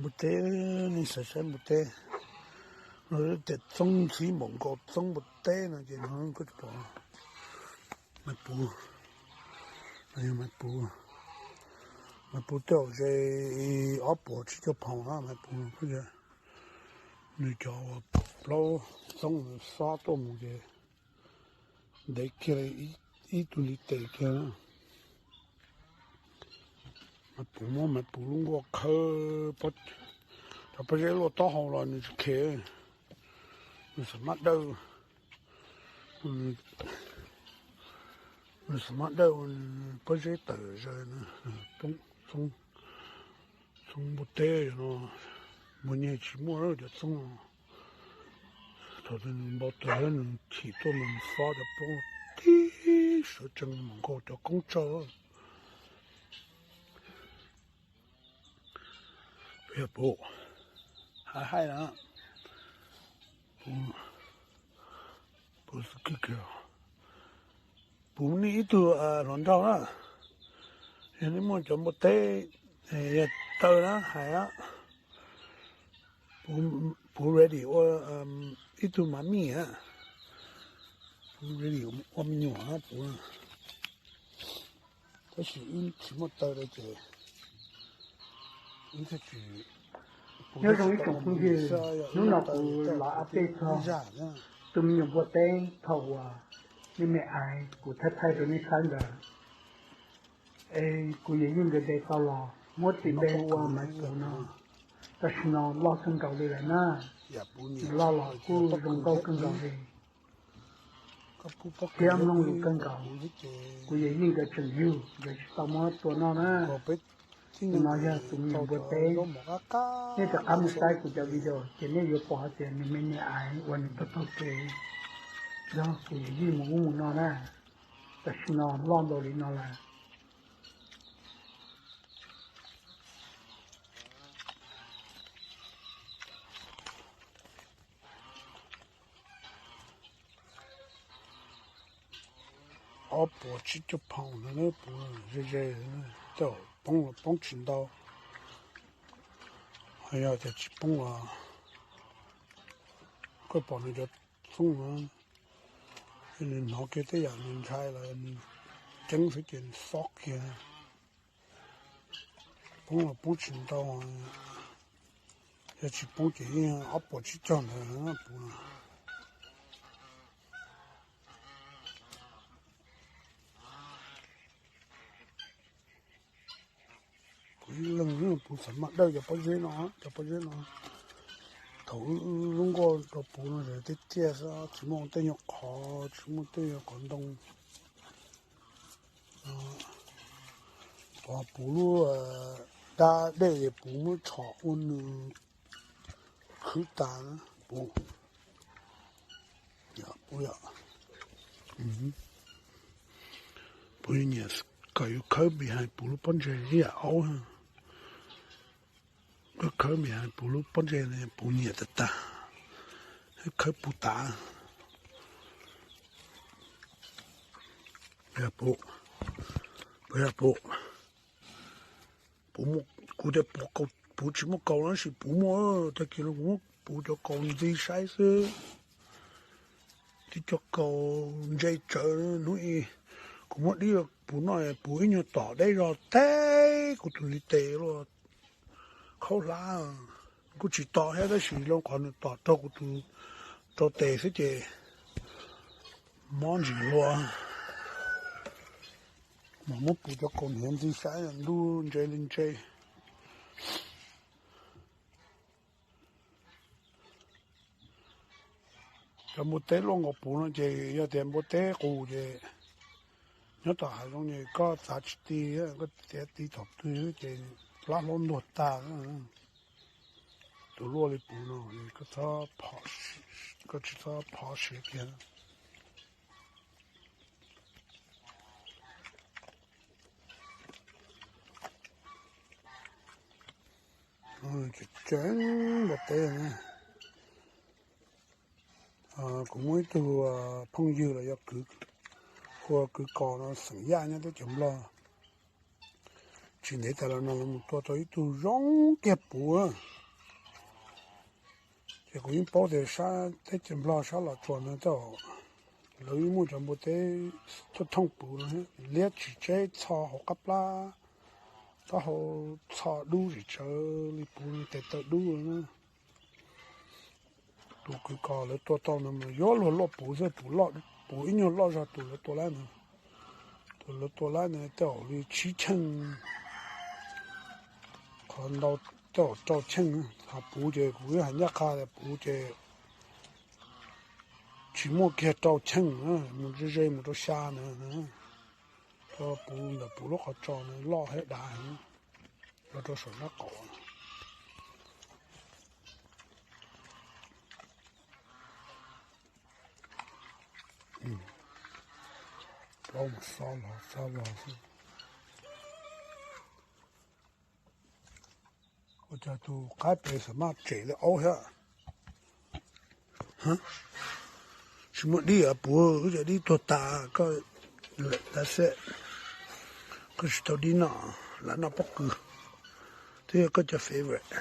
Npua teb, nej xav saib npua teb no, tias txoob ntxhib npaum nkaus txoob npua teb no ces no koj pom, maiv puv, maiv puv, maiv puv tej zaum ze ob puas tsib caug pound na maiv puv. Nws cov uas plaub txoob nws xob tuaj mus ces ntev kiag li ib tug ntiv tes kiag. Maiv puv muab maiv puv lub nkuaj khawb, cov pob zeb luaj taub hau los nws tsis khev, nws xam maj dawj, nws xam maj dawj ua nws pob zeb tawm zaws na. Txoob npua teb no, npua nyeg tsis muaj cov txoob no. Thaum twg nws npau taws nws chim tuaj mas nws fob cov plaub tib sawv tsees mus nkaus cov koob tsawg. Puv, haib haib na, puv, puv xwb kawg, puv nej ib tug hluas nraug na, yog nej muaj cov npua teb, yog taw na hais, puv ready ua ib tug mummy, puv ready ua me nyuam puv. Tab sis wb tsis muaj taw li ces wb thiaj tsis, nyob zoo ib tsoom phooj ywg, hnub no kuv los update txog tus me nyuam npua teb thaum uas nej me aiv kuv thaij thaij rau nej saib ntawd. Es kuv yawm yij nkawd de tau los muab tis npe ua Maiv Puv no, tam sim no loj kawg nkaus li lawm na. Nws loj los kuj zoo nkauj kawg nkaus li, thiab mloog lus kawg nkaus. Kuv yawm yij nkawd tseem yug, nkawd tsis tau muab tua noj na. Tus no yog tus me nyuam npua teb. Nej rov qab mus saib kuv cov video ces nej yuav pom hais tias nws me niam aiv uas nws taug taug kev nrog kuv yawm yij mus ub mus no na, tam sim no loj npaum li no lawm. Ob puas tsib caug pound no, puv ze ze, tej zaum poob los poob tsis ntau, ho yog tias tsis poob los koj pom nws cov xoob no, nws hnov kiag tej yam nws ntshai los nws ceeb xwb ces nws fob kiag. Poob los poob tsis ntau, yog tsis poob ces yeej ob puas tsib caug ntawd puv no. Kuv ib leeg puv xam maj dawj cov pob zeb no, cov pob zeb no. Thaum wb lub nkuaj rau puv no tiag tiag xwb, tsis muaj tej nyuag qhov, tsis muaj tej nyuag qhov ntoo. Puv lub dab dej es puv muab tshom ua nws khwb tas, puv, puv, puv nyiam kom yus khawb behind puv lub pob ntseg ib yam aub. Koj khawb behind puv lub pob ntseg, puv nyiam tas tas, khawb puv tas. Puv, puv, puv, kuv tias puv tsis muaj kaus no tab sis puv muaj, tag kis no kuv muab puv cov kaus ntxi saib xwb. Tib cov kaus ntse tsawv, hnub i kuv muab dib puv noj, puv ib nyuag tom deb zog teb kuv tus ntiv tes luaj, khaub hlab, kuj tsis tom thiab tab sis zoo qhov nws tom raug kuv tus, rau tes xwb ces mob ntsis hlua. Mas muab puv cov kaus hniav ntxi saib, ntub ntse li ntse. Cov npua teb luaj nkaus puv no ces yog tias npua teb qus ces nyob tom hav zoov ces koj txav tsis ti, koj txav ti thaum twg ces lab hlaub ntuag tag. Tus luaj li puv no, koj tsis txhob phov siav kiag. Tseem npua teb, kuv muaj ib tug phooj ywg los yog kwv, hu ua kwv Kos no, xeem Yaj nyob teb chaws Nplog. Tsis ntev tas los no los mus tua tau ib tug zoo kiag puv. Ces kuv yeej paub tias sab teb chaws Nplog sab Los Tsuas no tej zaum lawv yeej muaj cov npua teb thooj thooj puv no, liab tsis tseb txho hauv qab plab, taub hau txho dub tsis tsawv li puv tes taw dub no na. Tus kws kom lawv tua tau no mas yuav luag loj puv xwb, puv ib nyuag loj zog tus lawv tua lab no. Tus lawv tua lab no tej zaum li tsib cheej, qhov ntau tej zaum rau cheej. Ho puv ces kuv hais ncaj qha tias puv ces tsis muaj kiag rau cheej, mus ze ze mus rau xya na. Puv ntawm puv lub qhov tso no loj thiab dav heev, los rau saum nraub qaum. Plaub mus xob los xob los xwb. Ua cas tus qaib pem xam maj tsem li aub thiab. Tsis muaj dib puv, wb cov dib tuag tas, koj lawm tas xwb. Koj tsis tau dib noj, lam noj pob kws, twb yog koj cov favorite.